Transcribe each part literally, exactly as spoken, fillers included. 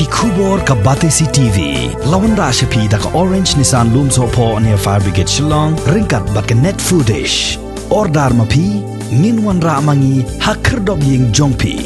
Khubor ka Batesi T V la wanrah sha phi da ka Orange Nissan Lumsohphoh near Fire Brigade Shillong ryngkat bad ka Net Foodish. Order ma phi, ngin wanrah ma ngi ha khyrdop ïing jong phi.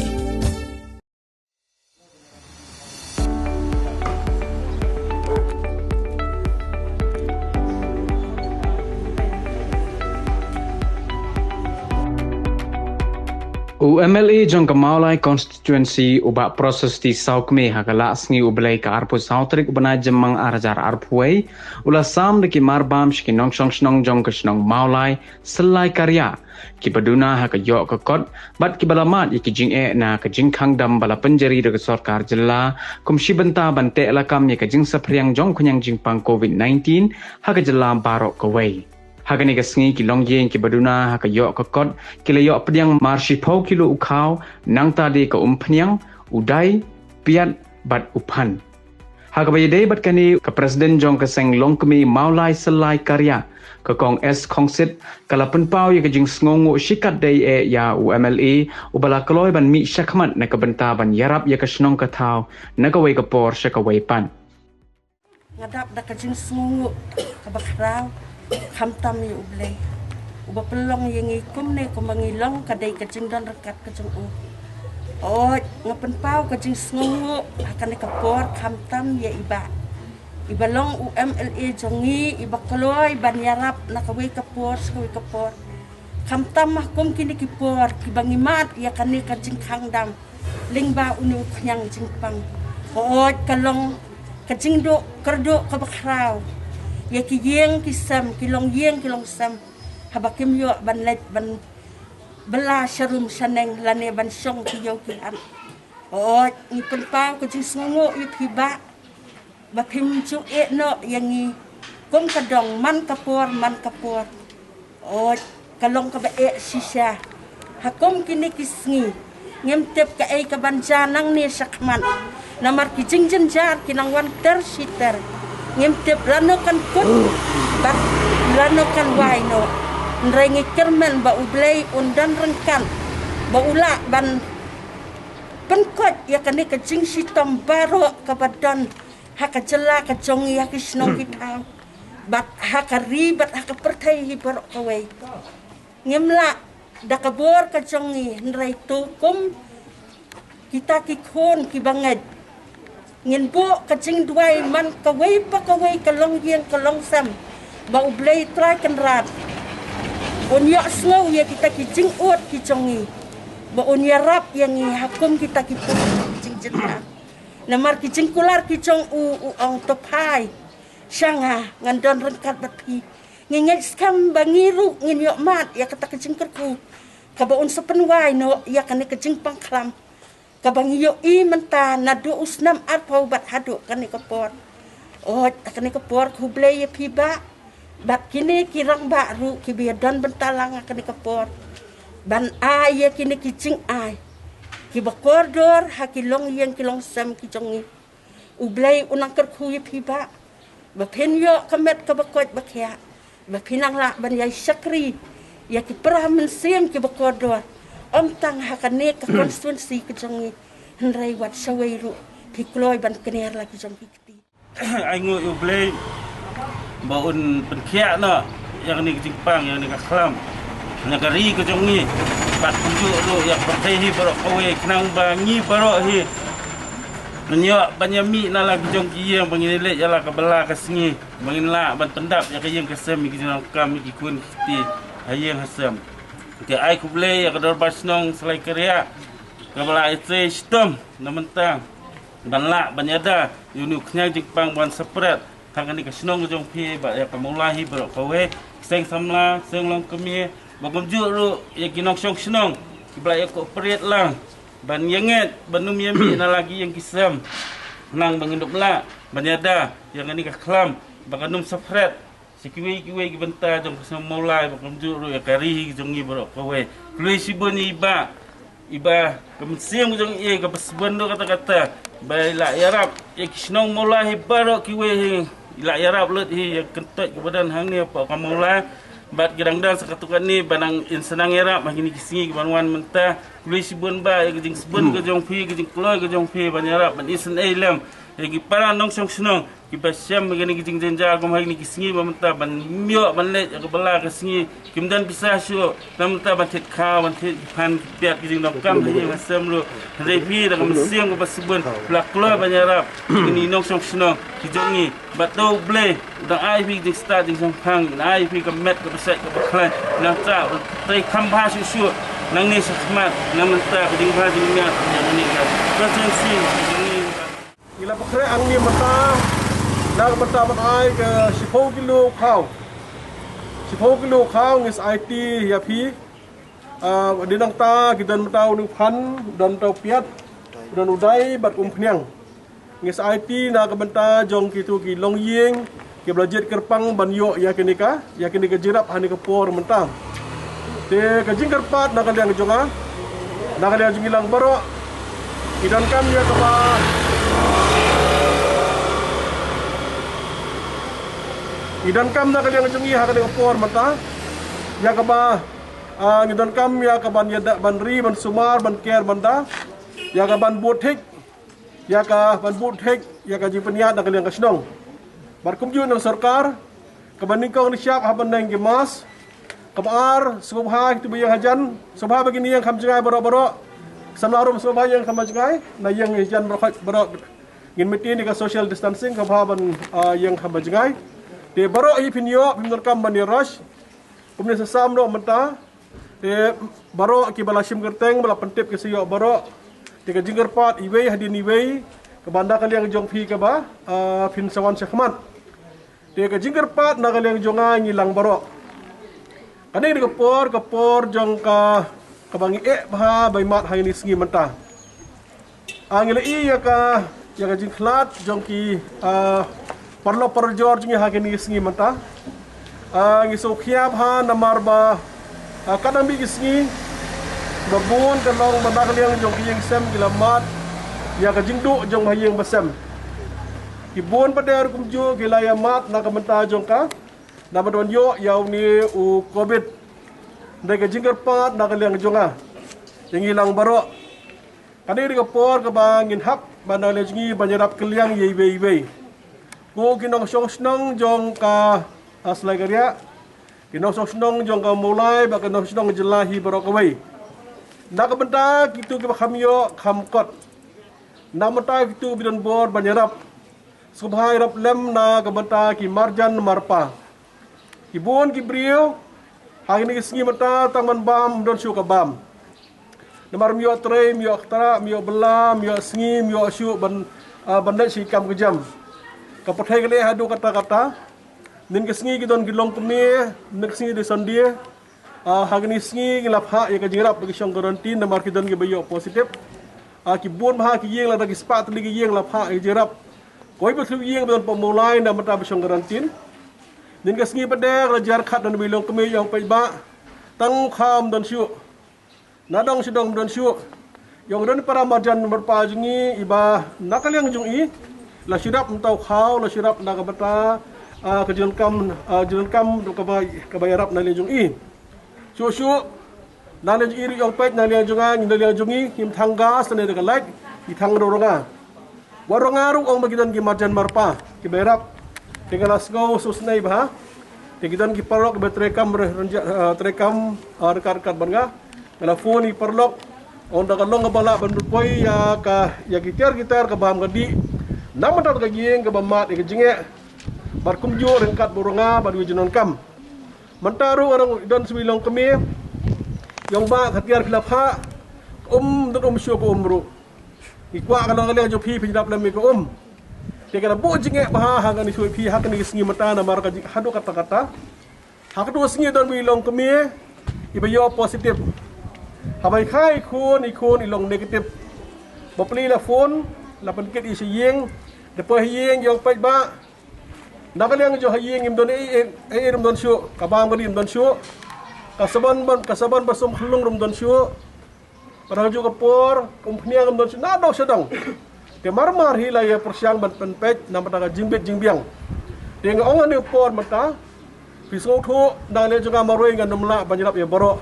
U M L A jong ka Mawlai Constituency, u Bah Prasasti Sawkmie, ha ka la sngi u Blei ka arphew saw tarik u bnai Jymmang ar hajar arphew wei, u la sam da ki marbam sha ki nongshong shnong jong ka shnong Mawlai Syllai Kariah, kiba duna ha ka ïoh ka kot bad kiba la mad ïa ki jingeh na ka jingkhang dam ba la pynjari da ka sorkar jylla kum shi bynta ban teh lakam ïa ka jingsaphriang jong khñiang jingpang covid nineteen ha ka jylla baroh kawei. Ha kane ka sngi ki longïing kiba duna ha ka ïoh ka kot ki la ïoh pdiang mar shiphew kilo u khaw, nangta de ka umphniang, u dai, piat bad u phan. Ha kaba ïadei bad kane, ka President jong ka Seng Longkmie Mawlai Syllai Kariah, ka Kong S Khongsit, ka la pynpaw ïa ka jingsngewnguh shikatdei eh ïa u M L A uba la kloi ban mih shakhmat na ka bynta ban ïarap ïa ka shnong ka thaw na kawei ka por sha kawei pat. Nga dap da ka jingsngewnguh kaba khraw, khamtam ïa u Blei uba pynlong ïa ngi kumne kumba ngi long, ka dei ka jingdon ryngkat ka jong u. Oi, nga pynpaw ka jingsngewnguh ha kane ka por, khamtam ïa i Bah, iba long u M L A jong ngi, iba kloi ban ïarap na kawei ka por sha kawei ka por. Khamtam ha kum kine ki por kiba ngi mad ïa kane ka jingkhang dam lyngba une u khñiang jingpang. Oi, ka long ka jingduh kyrduh kaba khraw ïa ki ïing ki sem, ki longïing ki longsem, haba kim ïoh ban leit ban bylla sharum shaneng lane ban shong ki ïew ki hat. Oi, ngi pynpaw ka jingsngewnguh ïa phi Bah, ba phim ju ïeh noh ïa ngi kum ka dong man ka por man ka por. Oi, ka long kaba eh shisha. Ha kum kine ki sngi ngim tip kaei kaban jia nangne shakhmat, namar ki jingjynjar ki nang wan ter shi ter. Ngim tip lano kan kut bad lano kan wai noh. Hynrei ngi kyrmen ba u Blei un don ryngkat, ba u lah ban pynkoit ïa kane ka jingshitom baroh kaba don ha ka jylla ka jong ngi, ha ki shnong ki thaw, bad ha ka ri bad ha ka pyrthei hi baroh kawei. Ngim lah da ka bor ka jong ngi, hynrei to kum kita ki khun kiba ngeit, ngin buh ka jingduwai man kawei pa kawei ka longïing ka longsem, ba u Blei Trai Kynrad un ïohsngew ïa kita ki jingud ki jong ngi, ba un ïarap ïa ngi ha kum kita ki por jingjynjar. Namar ki jingkular ki jong u, u ong, to phai sha nga, ngan don ryngkat bad phi. Ngi ngeit skhem ba ngi ruh ngin ïoh mad ïa kata ka jingkyrkhu kaba un sa pynwai noh ïa kane ka jingpang khlam kaba ngi ïohi mynta naduh u snem arphew bad haduh kane ka por. Oi, ha kane ka por khublei ïa phi Bah, bad kine ki rangbah ruh kiba ïadon bynta lang ha kane ka por ban ai ïa kine ki jingai kiba kordor ha ki longïing ki longsem ki jong ngi. U Blei u nang kyrkhu ïa phi Bah, ba phin ïoh ka met kaba koit ba khiah, ba phin nang lah ban ïai shakri ïa ki para mynsiem kiba kordor, ym tang ha kane ka constituency ka jong ngi, hynrei wat shawei ruh phi kloi ban kner la ki jong ki kti. Ai nguh ïa u Blei ba un pynkhiah noh ïa kane ka jingpang, ïa kane ka khlam na ka ri ka jong ngi, bad kumjuh ruh ïa ka pyrthei hi baroh kawei, khnang ba ngi baroh hi ngin ïoh ban ïa mih na la ki jong ki ïing, ba ngin ïa leit ïa la ka bylla ka sngi, ba ngin lah ban pyndap ïa ka ïing ka sem, ïa ki jingdonkam, ïa ki khun ki kti ha ïing ha sem. Te ai khublei ïa ka dorbar shnong Syllai Kariah kaba la ai trei shitom na mynta ban lah ban ïada ïa une u khñiang jingpang ban sa pret ha kane ka shnong ka jong phi bad ïa ka Mawlai hi baroh kawei, seng samla, seng longkmie, bad kumjuh ruh ïa ki nongshong shnong kiba la ïa cooperate lang ban ïa ngeit ban ym ïa mih na la ki ïing ki sem, khnang ba ngin ym lah ban ïada ïa kane ka khlam ba kan ym sa pret sha kiwei kiwei ki bynta jong ka shnong Mawlai, bad kumjuh ruh ïa ka ri hi jong ngi baroh kawei. Khublei shibun ïa i Bah, i Bah ka mynsiem ka jong i kaba sbun ruh katta katta ba i la ïarap ïa ki shnong Mawlai hi baroh kiwei hi, i la ïarap lut hi ïa ka kyntoit kaba don hangne hapoh ka Mawlai. Bad ki dang dang sa katto katne ba nang ïa sdang ïarap ha kine ki sngi ki ban wan mynta. Khublei shibun bah ïa ka jingsbun ka jong phi, ka jingkloi ka jong phi ban ïarap ban isynei lem ïa ki para nongshong shnong kiba shem ha kine ki jingjynjar kum ha kine ki sngi ba mynta ban ïoh ban leit ïa kaba la ka sngi. Kim don pisa shuh na mynta ban thied khaw ban thied phan ki piat ki jingdonkam ha ïing ha sem ruh. Hynrei phi da ka mynsiem kaba shibun phi la kloi ban ïarap ïa kine ki nongshong shnong ki jong ngi. Bad to U Blei u dang ai phi ka jingstad jingshemphang, u dang ai phi ka met kaba shait kaba khlaiñ, nangta u trei kham bha shuh shuh nangne shakhmat na mynta ka jingbha jingmiat ïa kane ka constituency jong ngi. Ngi la pynkhreh hangne mynta na ka bynta ban ai ka shiphew kilo khaw. Shiphew kilo khaw ngi sa aiti ïa phi. Ah, dei nangta ki don mynta u nongphan, don mynta u piat, don u dai bad umphniang. Ngi sa aiti na ka bynta jong kito ki longïing kiba la jied kyrpang ban ïoh ïa kane ka, ïa kane ka jingïarap ha kane ka por mynta. Te ka jingkyrpad na ka liang jong nga, na ka liang jong ngi lang baroh, ngi donkam ïa kaba, ngi donkam na ka liang jong ngi ha kane ka por mynta ïa kaba, ah, ngi donkam ïa ka ban ïada ban ri ban sumar ban ker ban da ïa ka ban bud thik, ïa ka ban bud thik ïa ka jingpynïaid na ka liang ka shnong. Bad kumjuh na sorkar kaba nyngkong nyngshap hap ban nang ki mask. Kaba ar, sngewbha kito ba ïeng hajan, sngewbha ba kin ïeng kham jngai baroh baroh. Samla ruh sngewbha ïeng kham jngai, na ïeng hajan baroh baroh. Ngin maintain ïa ka social distancing, sngewbha ban, ah, ïeng kham jngai. Te baroh hi phin ïoh, phim donkam ban ïa rush. Kumne sa sam noh mynta. Te baroh kiba la shim kyrteng ba la pyntip ki sa ïoh baroh. Te ka jingkyrpad iwei hadien iwei kaba na ka liang jong phi kaba, ah, phin sa wan shakhmat. Te ka jingkyrpad na ka liang jong nga ngi lang baroh. Kane ka dei ka por, ka por jong ka, kaba ngi eh bha ba i mat ha kine ki sngi mynta. Ah, ngi la i ïa ka, ïa ka jingkhlad jong ki, ah, paralok parajor jong ngi ha kine ki sngi mynta. Ah, ngi sngewkhia bha namar ba, ah, katba ki sngi ba bun ka long ba na ka liang jong ki ïing sem ki la mad ïa ka jingduh jong ba ïing ba sem. Ki bun pat de ruh kumjuh ki la ïa mad na ka bynta jong ka, na ka bynta ban ïoh ïa une u covid. Hynrei ka jingkyrpad na ka liang jong nga ïa ngi lang baroh. Kane ka dei ka por kaba ngin hap ban na ka liang jong ngi ban ïarap kylliang ïa iwei iwei. Ko ki nongshong shnong jong ka, ah, Salai Kariah, ki nongshong shnong jong ka Mawlai bad ki nongshong shnong jylla hi baroh kawei. Na ka bynta kito kiba kham ïoh kham kot, na ka bynta kito kiba don bor ban ïarap, sngewbha ïarap lem na ka bynta ki marjan marpa. Ki bun ki briew ha kine ki sngi mynta tang ban bam ym don shuh ka bam. Namar ym ïoh trei, ym ïoh ktrah, ym ïoh bylla, ym ïoh sngi, ym ïoh shuh ban, ah, ban leit sha ki kam ka jam. Ka pyrthei ka leh haduh katta katta. Ynnin ka sngi ki don ki longkmie, ynnin ka sngi dei Sunday. Ah, ha kine ki sngi ngi la phah ïa ka jingïarap ba ki shong quarantine namar ki don kiba ïoh positive. Ah, ki bun bha ki ïing, lada ki spah tylli ki ïing la phah ïa ka jingïarap. Kawei pat ki ïing ba don hapoh Mawlai na mynta ba shong quarantine. Ynnin ka sngi pat de ka la jia khat, don ba i longkmie ïong paidbah. Tang u khaw ym don shuh. Na dong sha dong ym don shuh. Ïong don para marjan marpa jong ngi iba na ka liang jong i la shu ïarap mynta u khaw, la shu ïarap na ka bynta, ah, ka jingdonkam, ah, jingdonkam kaba, kaba ïarap na liang jong i. Shuh shuh na liang jong i ruh ïong peit, na liang jong nga, na liang jong ngi ngim thang gas ne da ka light, ngi thang da u rnga. Wat u rnga ruh ong ba ki don ki marjan marpa kiba ïarap. Te nga la sngew sngewsynei bha. Te ki don ki paralok kiba trei kam re-, rynjah, eh, trei kam, eh, ryngkat ryngkat bad nga. Nga la phone ïa ki paralok, ong da ka long kaba lah ban poi ïa ka, ïa ki tiar ki tiar ka bam ka dih. Na mynta ka ïing kaba mad ïa ka jingeh. Bad kumjuh ryngkat bad u rnga bad u jingdonkam. Mynta ruh nga dang don sa i longkmie. Ïong ba ka tiar phi la phah, um, don um shuh ka um ruh. Ngi kwah ka long ka liang jong phi, phin ïarap lem ïa ka um. Te ka la buh jingeh bha ha kane shuh phi ha kane ka sngi mynta namar ka jing haduh katta katta. Ha katu ka sngi don ba i longkmie iba ïoh positive. Haba i kha i khun, i khun i long negative. Bapli la phone, la pynkit i sha ïing. Da poi ha ïing ïong paidbah. Na ka liang jong ha ïing im don ei ei, ei ei ruh ym don shuh, ka bam ka dih ym don shuh. Ka sabon ban, ka sabon ba sum khlung ruh ym don shuh. Pat ha kajuh ka por, ka umphniang ym don shuh, na dong sha dong. Te mar mar hi la ïa pyrshang ban pynpeit na bynta ka jingbit jingbiang. Te nga ong ha kane ka por mynta, Phi sngewthuh, na ka liang jong nga marwei ngan ym lah ban ïarap ïa baroh.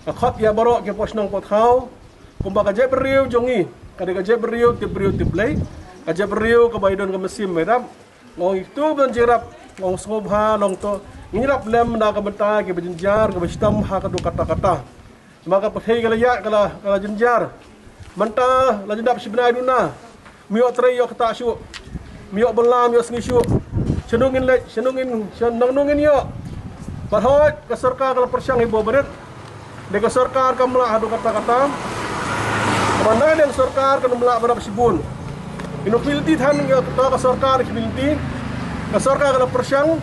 Nga khot ïa baroh ki paw shnong paw thaw. Kumba ka jaitbynriew jong ngi ka dei ka jaitbynriew tip briew tip Blei, ka jaitbynriew kaba ïadon ka mynsiem ïarap. Nga ong ïa kito ban jingïarap, nga ong sngewbha long to ngin ïarap lem na ka bynta kiba jynjar kiba shitom ha kano katta katta. Namar ka pyrthei ka la ïaid ka la, ka la jynjar. Mynta la jynjar shi bnai duna. Me ïoh trei ïoh ktah shuh. Me ïoh bylla me ïoh sngi shuh. Shano ngin leit, shano ngin, shano, nangno ngin ïoh. Bad hooid ka sorkar ka la pyrshang hi ba barit. Dei ka sorkar kam lah haduh katta katta. Ka ban dang dei ka sorkar kan ym lah ban ïarap shibun. Ïa u Philippine than ïa kata ka sorkar Philippine. Ka sorkar ka la pyrshang.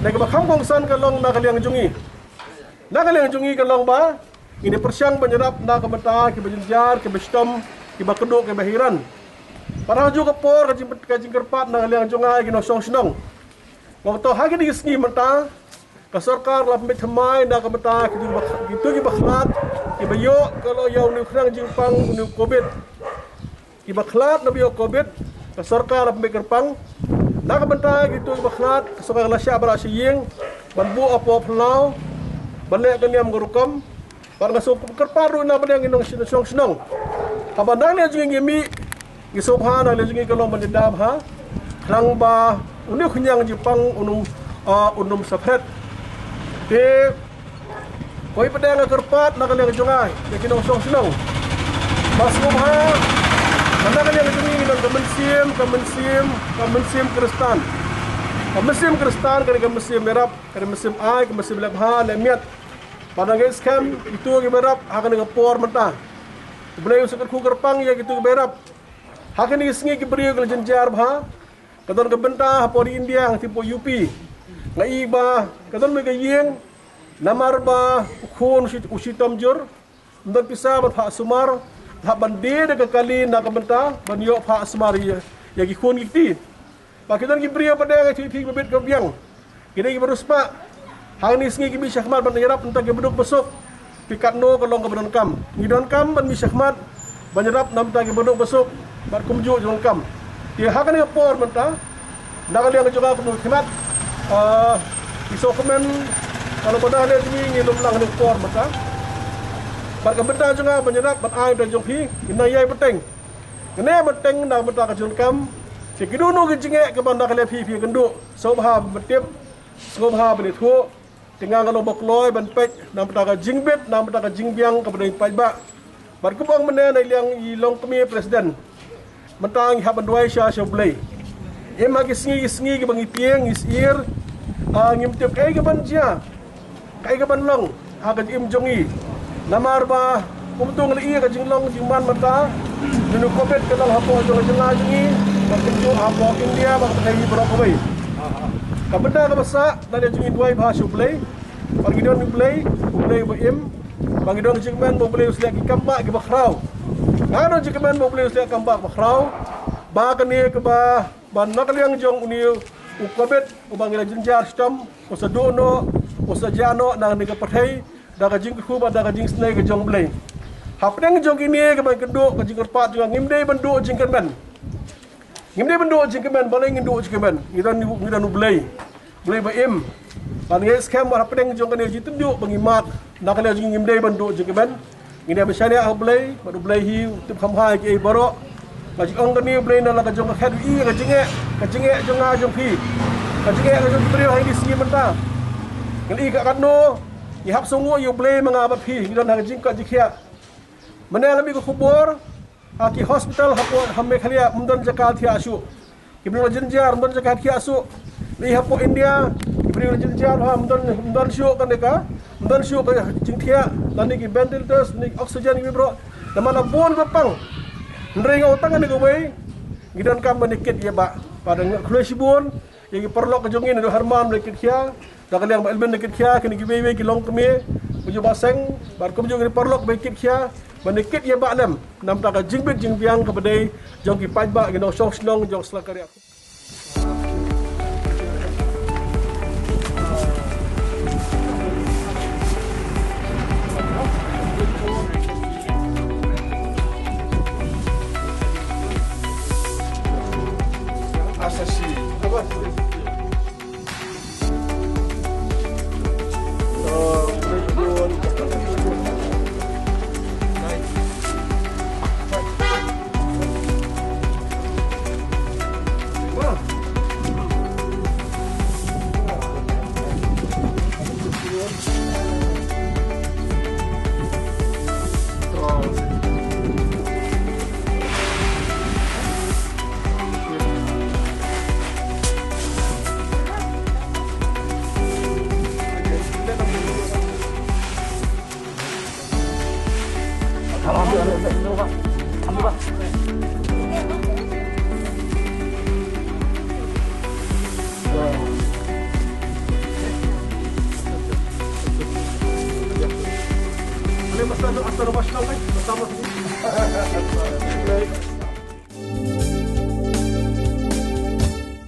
Dei kaba kham kongsan ka long na ka liang jong ngi. Na ka liang jong ngi ka long ba ngin ïa pyrshang ban ïarap na ka bynta kiba jynjar, kiba shitom, kiba kduh, kiba hiran. Pat ha kajuh ka por ka jing, ka jingkyrpad na ka liang jong nga ïa ki nongshong shnong. Nga ong to ha kine ki sngi mynta ka sorkar la pynbeit thymmai na ka bynta kito kiba, kito kiba khlad, kiba ïoh ka la ïa une u khnang jingpang une u covid. Kiba khlad na ba ïoh covid, ka sorkar la pynbeit kyrpang. Na ka bynta kito kiba khlad, ka sorkar ka la shah ba la sha ïing ban buh hapoh phyllaw ban leh ka niam ka rukom. Bad nga sngewkyrpad ruh na ba dang ngi nongshong shnong. Haba na ka liang jong ngi ngi mih, ngi sngewbha na ka liang jong ngi ka long ban ïada bha. Khnang ba une u khñiang jingpang un ym, ah, un ym saphriang. Te Ko i pdeng nga kyrpad na ka liang jong nga ïa ki nongshong shnong. Ba sngewbha na ka liang jong ngi nang ka mynsiem, ka mynsiem, ka mynsiem Khristan. Ka mynsiem Khristan ka dei ka mynsiem ïarap, ka dei ka mynsiem ai, ka mynsiem leh bha leh miat. Ba nang ngeit skhem ito kiba ïarap ha kane ka por mynta. U Blei u sa kyrkhu kyrpang ïa kito kiba ïarap. Ha kine ki sngi ki briew ki la jynjar bha. Ka don ka bynta hapoh India hangtei hapoh U P. Nga i ba ka don mo ka ïing namar ba u khun u shi, u shitom jur. Ym don pisa ban phah sumar, hap ban die da ka kali na ka bynta ban ïoh phah sumar ïa, ïa ki khun ki kti. Ba ki don ki briew ba dang ïa ki, ki ba bit ka biang. Ki dei kiba riewspah. Hangne sngi ki mih shakhmat ban ïarap nangta kiba duk ba suk. Phi katno ka long kaba donkam. Ngi donkam ban mih shakhmat ban ïarap nangta kiba duk ba suk. Bad kumjuh donkam. Te ha kane ka por mynta na ka liang jong nga kumno khmat. Ah, i sngewkmen ka long ba na ka liang jong ngi ngi lum lang kane ka por mynta. Bad ka bynta jong nga ban ïarap ban ai da jong phi ngi nang ïai bteng. Ngi nang ïai bteng na ka bynta ka jingdonkam. Te ki dohnud ki jingeh kaba na ka liang phi phi kynduh. Sngewbha ban tip. Sngewbha ban ithuh. Te nga nga long ba kloi ban peit na ka bynta ka jingbit, na ka bynta ka jingbiang kaba dei paidbah. Bad kumba ong mynne na i liang i longkmie president. Mynta ngi hap ban duwai sha sha U Blei. Em ha ki sngi ki sngi kiba ngi tieng ngi syier. Ah, ngim tip kaei kaban jia, kaei kaban long ha ka jingim jong ngi. Namar ba kumto ngi la ïohi ka jinglong jingman mynta. Une u covid ka dang hapoh jong ka jylla jong ngi. Bad kumjuh hapoh India bad ka pyrthei baroh kawei. Ka bynta kaba sah na ka liang jong ngi duwai bha sha U Blei. Ba ngi don U Blei, U Blei uba im. Ba ngi don ka jingkmen ba U Blei u sa leh ki kam bah kiba khraw. Nga don jingkmen ba U Blei u sa leh ki kam bah kiba khraw. Ba kane kaba, ba na ka liang jong une u covid uba ngi la jynjar shitom, u sa duh noh, u sa jah noh na kane ka pyrthei da ka jingkyrkhu bad da ka jingisynei ka jong U Blei. Hapdeng jong kine kaba ngi kynduh ka jingkyrpad jong nga ngim dei ban duh jingkyrmen. Ngim dei ban duh jingkmen, balei ngin duh jingkmen? Ngi don, ngi don U Blei. Blei ba im. Bad ngi skhem ba hapdeng jong kane ka jingtynjuh ba ngi mad na ka liang jong ngi ngim dei ban duh jingkmen. Ngi dei ban shaniah ha U Blei, bad U Blei hi u tip kham bha ïa kiei baroh. Nga jingong kane U Blei na la ka jong ka khet u i ka jingeh, ka jingeh jong nga jong phi. Ka jingeh ka jong ki briew ha kine ki sngi mynta. Ngi i ka katno ngi hap sngewnguh ïa U Blei ma nga bad phi, ngi don ha ka jingkoit jingkhiah. Mynne la mih ka khubor ha ki hospital hapoh ha Meghalaya ym don jaka thiah shuh. Ki briew la jynjar ym don jaka thiah shuh. Lei hapoh India ki briew la jynjar ha ym don, ym don shuh kane ka, ym don shuh ka jingthiah, lane ki ventilators, lane ki oxygen ki briew. Namar la bun ba pang. Hynrei nga ong tang kane kawei, ngi donkam ban ïa kit ïa bah. Bad nga khublei shibun ïa ki paralok ka jong ngi naduh Herman ba la kit khia. Da ka liang Bah Elwin da kit khia, kine kiwei wei ki longkmie, kumjuh Bah Seng, bad kumjuh kine paralok ba kit khia, ban da kit ïa Bah Lem, namar ka jingbit jingbiang kaba dei jong ki paidbah, ki nongshong shnong jong Slakariak. Asashi.